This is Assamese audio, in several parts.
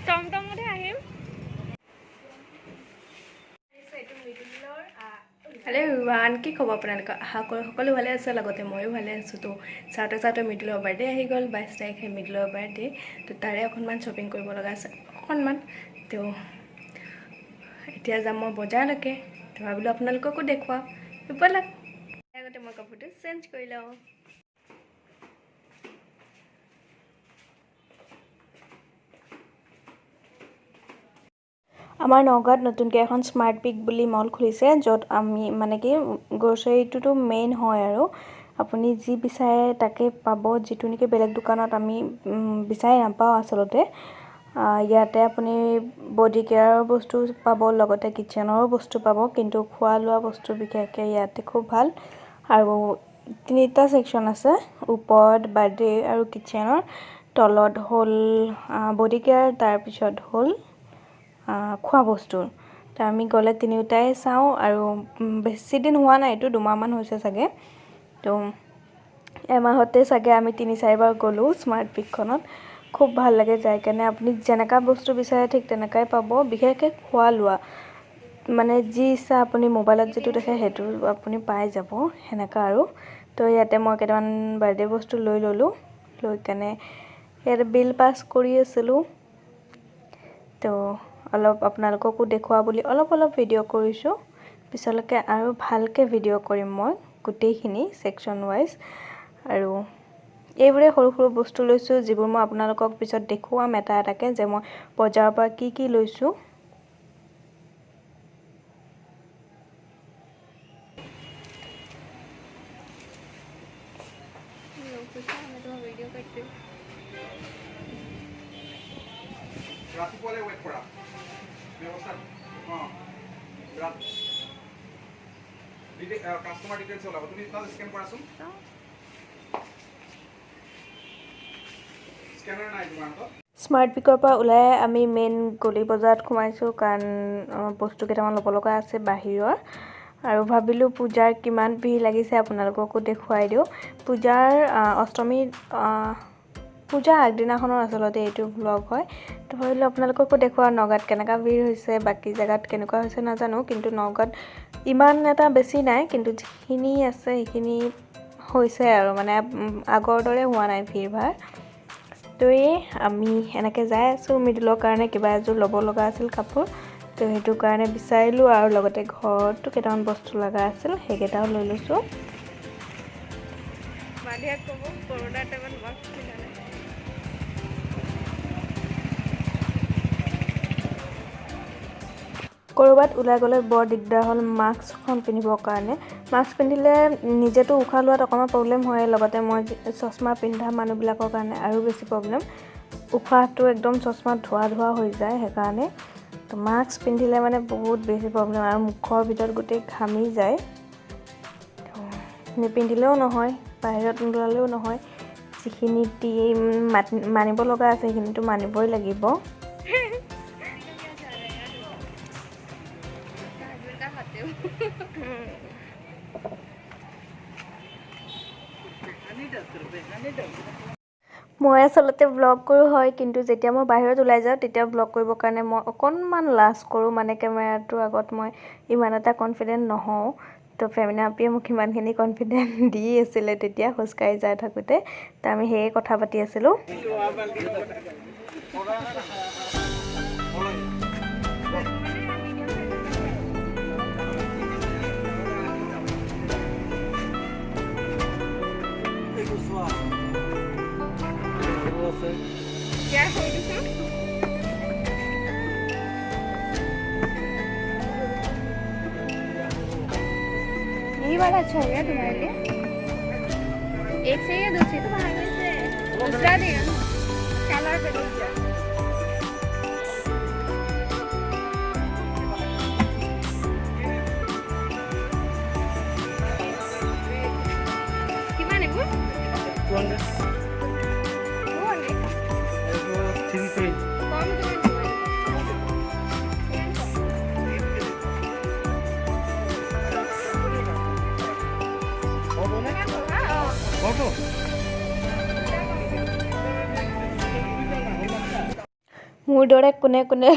টমটমতহে আহিম। হেল্ল' এভৰিৱান, কি খবৰ আপোনালোকৰ? আশা কৰোঁ সকলো ভালে আছে, লগতে ময়ো ভালে আছোঁ। তো চাওঁতে চাওঁতে মৃদুলৰ বাৰ্থডে আহি গ'ল। 22 তাৰিখে মৃদুলৰ বাৰ্থডে। তো তাৰে অকণমান শ্বপিং কৰিব লগা আছে অকণমান। তো এতিয়া যাম মই বজাৰলৈকে। তো ভাবিলোঁ আপোনালোককো দেখুৱাওঁ, ব'লক। আগতে মই কাপোৰটো চেঞ্জ কৰি লওঁ। আমাৰ নগাঁৱত নতুনকৈ এখন স্মাৰ্ট পিক বুলি মল খুলিছে, য'ত আমি মানে কি গ্ৰ'চাৰীটোতো মেইন হয় আৰু আপুনি যি বিচাৰে তাকে পাব, যিটো নেকি বেলেগ দোকানত আমি বিচাৰি নাপাওঁ আচলতে। ইয়াতে আপুনি বডি কেয়াৰৰ বস্তু পাব, লগতে কিটচেনৰো বস্তু পাব, কিন্তু খোৱা লোৱা বস্তু বিশেষকৈ ইয়াতে খুব ভাল। আৰু তিনিটা ছেকশ্যন আছে, ওপৰত বাৰ্থডে আৰু কিটচেনৰ, তলত হ'ল বডি কেয়াৰ, তাৰপিছত হ'ল খোৱা বস্তুৰ। তো আমি গ'লে তিনিওটাই চাওঁ। আৰু বেছি দিন হোৱা নাই, এইটো দুমাহমান হৈছে চাগে। তো এমাহতে চাগে আমি তিনি চাৰিবাৰ গ'লোঁ স্মাৰ্ট পিকখনত। খুব ভাল লাগে যাই কেনে। আপুনি যেনেকুৱা বস্তু বিচাৰে ঠিক তেনেকুৱাই পাব, বিশেষকৈ খোৱা লোৱা, মানে যি ইচ্ছা আপুনি মোবাইলত যিটো দেখে সেইটো আপুনি পাই যাব, সেনেকুৱা আৰু। তো ইয়াতে মই কেইটামান বাৰ্থডে বস্তু লৈ ল'লোঁ, লৈ কেনে ইয়াতে বিল পাছ কৰি আছিলোঁ। তো অলপ আপোনালোককো দেখুওৱা বুলি অলপ অলপ ভিডিঅ' কৰিছোঁ। পিছলৈকে আৰু ভালকৈ ভিডিঅ' কৰিম মই গোটেইখিনি ছেকশ্যন ৱাইজ। আৰু এইবোৰে সৰু সৰু বস্তু লৈছোঁ, যিবোৰ মই আপোনালোকক পিছত দেখুৱাম এটা এটাকৈ, যে মই বজাৰৰ পৰা কি কি লৈছোঁ। ৰাতিপুৱালৈ ৱেইট কৰা ব্যৱস্থা। অঁ, কাষ্টমাৰ ডিটেইলছ ওলাব, তুমি তাত স্কেন কৰাচোন। স্কেনাৰ নাই তোমাৰ হাতত? স্মাৰ্ট পিকৰ পৰা ওলাই আমি মেইন গলি বজাৰত সোমাইছোঁ, কাৰণ বস্তু কেইটামান ল'ব লগা আছে বাহিৰৰ। আৰু ভাবিলোঁ পূজাৰ কিমান ভিৰ লাগিছে আপোনালোককো দেখুৱাই দিওঁ। পূজাৰ অষ্টমী, পূজাৰ আগদিনাখনৰ আচলতে এইটো ভ্লগ হয়। তো ভাবিলোঁ আপোনালোককো দেখুৱাওঁ নগাঁৱত কেনেকুৱা ভিৰ হৈছে, বাকী জেগাত কেনেকুৱা হৈছে নাজানো, কিন্তু নগাঁৱত ইমান এটা বেছি নাই, কিন্তু যিখিনি আছে সেইখিনি হৈছে আৰু, মানে আগৰ দৰে হোৱা নাই ভিৰ ভাৰ। তো এই আমি এনেকৈ যাই আছোঁ, মৃদুলৰ কাৰণে কিবা এযোৰ ল'ব লগা আছিল কাপোৰ, তো সেইটো কাৰণে বিচাৰিলোঁ। আৰু লগতে ঘৰতো কেইটামান বস্তু লগা আছিল, সেইকেইটাও লৈ লৈছোঁ। মানুহে ক'ব কৰোণাৰ টাইমত মাস্ক পিন্ধা নাই। ক'ৰবাত ওলাই গ'লে বৰ দিগদাৰ হ'ল মাস্কখন পিন্ধিবৰ কাৰণে। মাস্ক পিন্ধিলে নিজেতো উশাহ লোৱাত অকণমান প্ৰব্লেম হয়, লগতে মই চশমা পিন্ধা মানুহবিলাকৰ কাৰণে আৰু বেছি প্ৰব্লেম, উশাহটো একদম চশমাত ধোৱা ধোৱা হৈ যায়। সেইকাৰণে তো মাস্ক পিন্ধিলে মানে বহুত বেছি প্ৰব্লেম, আৰু মুখৰ ভিতৰত গোটেই ঘামি যায়। তো নিপিন্ধিলেও নহয়, বাহিৰত নোলালেও নহয়, যিখিনি মানিব লগা আছে সেইখিনিতো মানিবই লাগিব। মই আচলতে ভ্লগ কৰোঁ হয়, কিন্তু যেতিয়া মই বাহিৰত ওলাই যাওঁ তেতিয়া ভ্লগ কৰিবৰ কাৰণে মই অকণমান লাজ কৰোঁ, মানে কেমেৰাটোৰ আগত মই ইমান এটা কনফিডেণ্ট নহওঁ। তো ফেমিনা আপিয়ে মোক সিমানখিনি কনফিডেণ্ট দি আছিলে তেতিয়া খোজকাঢ়ি যাই থাকোঁতে, তো আমি সেয়ে কথা পাতি আছিলোঁ। यही वाला अच्छा हो गया तुम्हारे लिए। एक चाहिए, दो चाहिए? तुम्हारे में से दूसरा देगा ना, कलर पे दूसरा। কিমান এইবোৰ? 200। 200? 320। কম কিমান কিমান? কিমান কম? হ'বনে? কিমান কম? হা, অঁ। হ'ব। মোৰ দৰে কোনে কোনে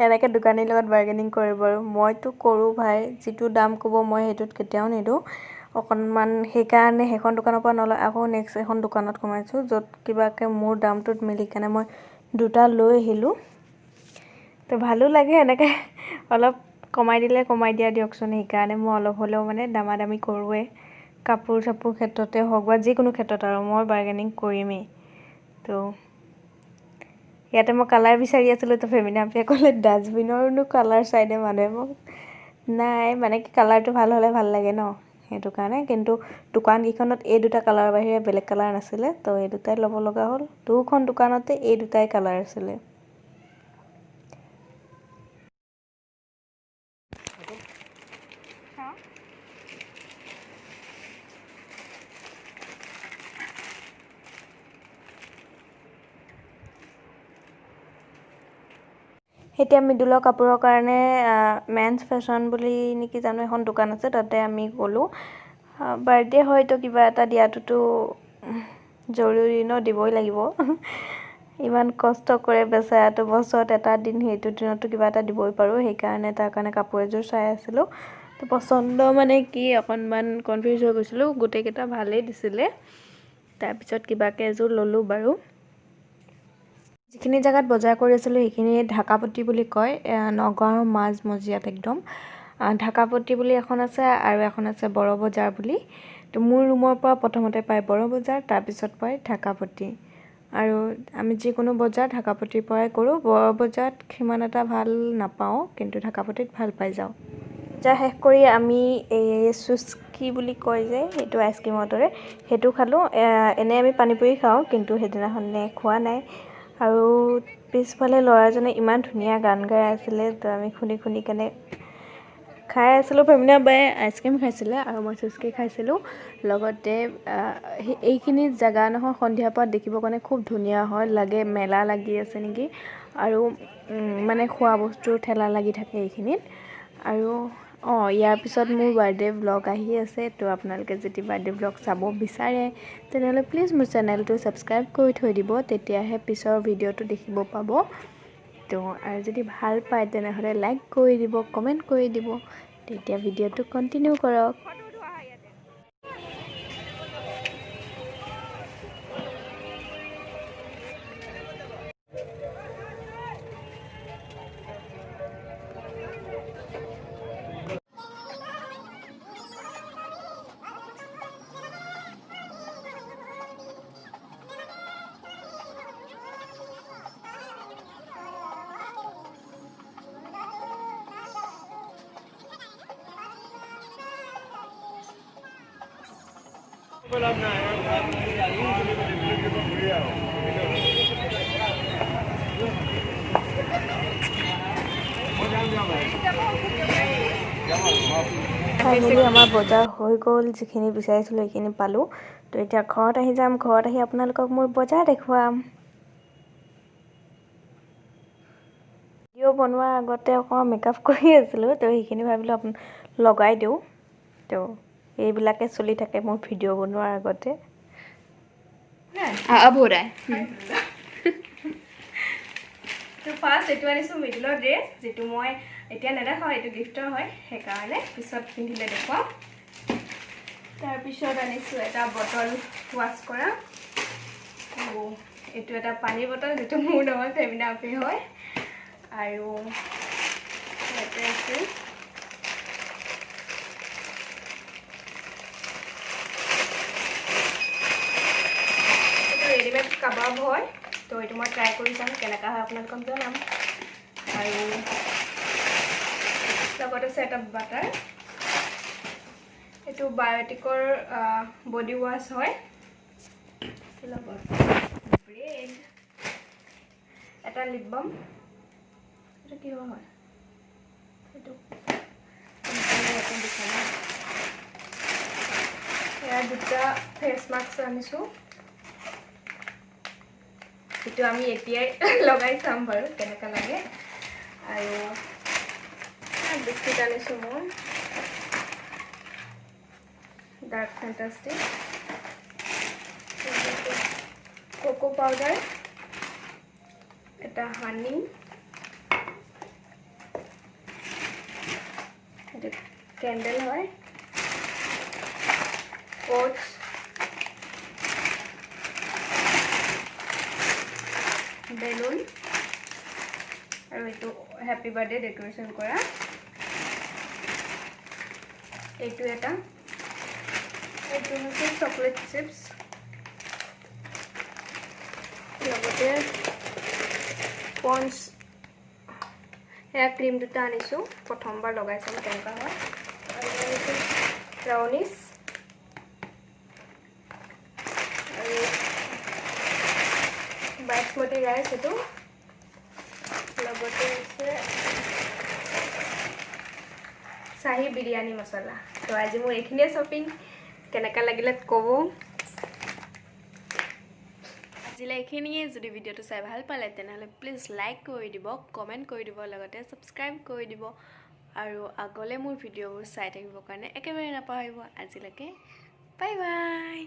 এনেকৈ দোকানীৰ লগত বাৰ্গেনিং কৰে বাৰু? মইতো কৰোঁ ভাই। যিটো দাম ক'ব, মই সেইটোত কেতিয়াও নিদিওঁ। অকণমান সেইকাৰণে সেইখন দোকানৰ পৰা নলয়, আকৌ নেক্সট এখন দোকানত সোমাইছোঁ, য'ত কিবাকৈ মোৰ দামটোত মিলি কেনে মই দুটা লৈ আহিলোঁ। তো ভালো লাগে এনেকৈ অলপ কমাই দিলে, কমাই দিয়া দিয়কচোন। সেইকাৰণে মই অলপ হ'লেও মানে দামা দামী কৰোঁৱেই। কাপোৰ চাপোৰ ক্ষেত্ৰতে হওক বা যিকোনো ক্ষেত্ৰত আৰু মই বাৰ্গেনিং কৰিমেই। তো ইয়াতে মই কালাৰ বিচাৰি আছিলোঁ, তো ফেমিনা আপিয়ে ক'লে, ডাষ্টবিনৰনো কালাৰ চাই দে মানুহে? মোক নাই, মানে কি, কালাৰটো ভাল হ'লে ভাল লাগে ন, সেইটো কাৰণে। কিন্তু দোকানকেইখনত এই দুটা কালাৰৰ বাহিৰে বেলেগ কালাৰ নাছিলে, তো এই দুটাই ল'ব লগা হ'ল। দুখন দোকানতে এই দুটাই কালাৰ আছিলে। हाँ। এতিয়া মৃদুলৰ কাপোৰৰ কাৰণে মেন্স ফেশ্বন বুলি নেকি জানো এখন দোকান আছে, তাতে আমি গ'লোঁ। বাৰ্থডে হয়তো কিবা এটা দিয়াটোতো জৰুৰী ন, দিবই লাগিব। ইমান কষ্ট কৰে বেচেৰাটো বছৰত এটা দিন, সেইটো দিনতো কিবা এটা দিবই পাৰোঁ। সেইকাৰণে তাৰ কাৰণে কাপোৰ এযোৰ চাই আছিলোঁ। তো পচন্দ মানে কি, অকণমান কনফিউজ হৈ গৈছিলোঁ, গোটেইকেইটা ভালেই দিছিলে। তাৰপিছত কিবাকৈ এযোৰ ল'লোঁ বাৰু। যিখিনি জেগাত বজাৰ কৰি আছিলোঁ, সেইখিনি ঢাকাপট্টি বুলি কয়। নগাঁৱৰ মাজ মজিয়াত একদম ঢাকাপট্টি বুলি এখন আছে আৰু এখন আছে বড় বজাৰ বুলি। তো মোৰ ৰুমৰ পৰা প্ৰথমতে পায় বড় বজাৰ, তাৰপিছত পায় ঢাকাপট্টি। আৰু আমি যিকোনো বজাৰ ঢাকাপট্টিৰ পৰাই কৰোঁ। বৰ বজাৰত সিমান এটা ভাল নাপাওঁ, কিন্তু ঢাকাপট্টিত ভাল পাই যাওঁ। বজাৰ শেষ কৰি আমি এই চুচকি বুলি কয় যে, সেইটো আইচক্ৰীমৰ দৰে, সেইটো খালোঁ। এনেই আমি পানীপুৰি খাওঁ, কিন্তু সেইদিনাখনে খোৱা নাই। আৰু পিছফালে ল'ৰাজনে ইমান ধুনীয়া গান গাই আছিলে, তো আমি শুনি শুনি কেনে খাই আছিলোঁ। ফেমিনা বায়ে আইচক্ৰীম খাইছিলে আৰু মই চুচকি খাইছিলোঁ। লগতে এইখিনি জেগা নহয়, সন্ধিয়াৰ পৰা দেখিবৰ কাৰণে খুব ধুনীয়া হয়, লাগে মেলা লাগি আছে নেকি। আৰু মানে খোৱা বস্তুৰ ঠেলা লাগি থাকে এইখিনিত। আৰু অঁ, ইয়াৰ পিছত মোৰ বাৰ্থডে ব্লগ আহি আছে। তো আপোনালোকে যদি বাৰ্থডে ব্লগ চাব বিচাৰে, তেনেহ'লে প্লিজ মোৰ চেনেলটো ছাবস্ক্ৰাইব কৰি থৈ দিব, তেতিয়াহে পিছৰ ভিডিঅ'টো দেখিব পাব। তো আৰু যদি ভাল পায়, তেনেহ'লে লাইক কৰি দিব, কমেণ্ট কৰি দিব। তেতিয়া ভিডিঅ'টো কণ্টিনিউ কৰক। ফটো উঠোৱা হয় ইয়াতে। ফাইনেলি আমাৰ বজাৰ হৈ গ'ল। যিখিনি বিচাৰিছিলোঁ, সেইখিনি পালোঁ। তো এতিয়া ঘৰত আহি যাম। ঘৰত আহি আপোনালোকক মোৰ বজাৰ দেখুৱাম। ভিডিঅ' বনোৱাৰ আগতে অকণমান মেকআপ কৰি আছিলোঁ, তো সেইখিনি ভাবিলোঁ লগাই দিওঁ। তো এইবিলাকে চলি থাকে মোৰ ভিডিঅ' বনোৱাৰ আগতে। हाँ, अब हो रहा है। তো ফাৰ্ষ্ট এইটো আনিছোঁ মৃদুলৰ ড্ৰেছ, যিটো মই এতিয়া নেদেখাওঁ, এইটো গিফ্টৰ হয়, সেইকাৰণে পিছত পিন্ধিলে দেখুৱাম। তাৰপিছত আনিছোঁ এটা বটল ৱাছ কৰা আৰু এইটো এটা পানীৰ বটল, যিটো মোৰ নহয়, ফেমিনা আপিৰ হয়। আৰু ইয়াতে আছে এইটো ৰেডিমেড কাবাব হয়। তো এইটো মই ট্ৰাই কৰি চাম কেনেকুৱা হয়, আপোনালোকক জনাম। আৰু লগত আছে এটা বাটাৰ। এইটো বায়'টিকৰ বডি ৱাছ হয়। লগত ব্ৰেড, এটা লিপ বাম। এইটো কিহৰ হয়? এইটো কোম্পানী দিছে ন। ইয়াৰ দুটা ফেচ মাস্ক আনিছোঁ, যিটো আমি এতিয়াই লগাই চাম বাৰু কেনেকুৱা লাগে। আৰু বিস্কিট আনিছোঁ মই, ডাৰ্ক ফেণ্টাষ্টিক, কোকো পাউডাৰ। এটা হানি, এইটো কেণ্ডেল হয়, অ'টছ, বেলুন আৰু এইটো হেপী বাৰ্থডে ডেক'ৰেশ্যন কৰা এইটো এটা, এইটো হৈছে চকলেট চিপছ, লগতে পঞ্চ সেয়া ক্ৰীম দুটা আনিছোঁ, প্ৰথমবাৰ লগাই চাম কেনেকুৱা হয়। আৰু আনিছোঁ ব্ৰাউনিছ আৰু বাচমতি ৰাইচ এইটো, লগতে আছে চাহী বিৰিয়ানী মছলা। তো আজি মোৰ এইখিনিয়ে শ্বপিং, কেনেকুৱা লাগিলে ক'ব। আজিলৈ এইখিনিয়ে। যদি ভিডিঅ'টো চাই ভাল পালে, তেনেহ'লে প্লিজ লাইক কৰি দিব, কমেণ্ট কৰি দিব, লগতে ছাবস্ক্ৰাইব কৰি দিব আৰু আগলৈ মোৰ ভিডিঅ'বোৰ চাই থাকিবৰ কাৰণে একেবাৰে নাপাহৰিব। আজিলৈকে বাই বাই।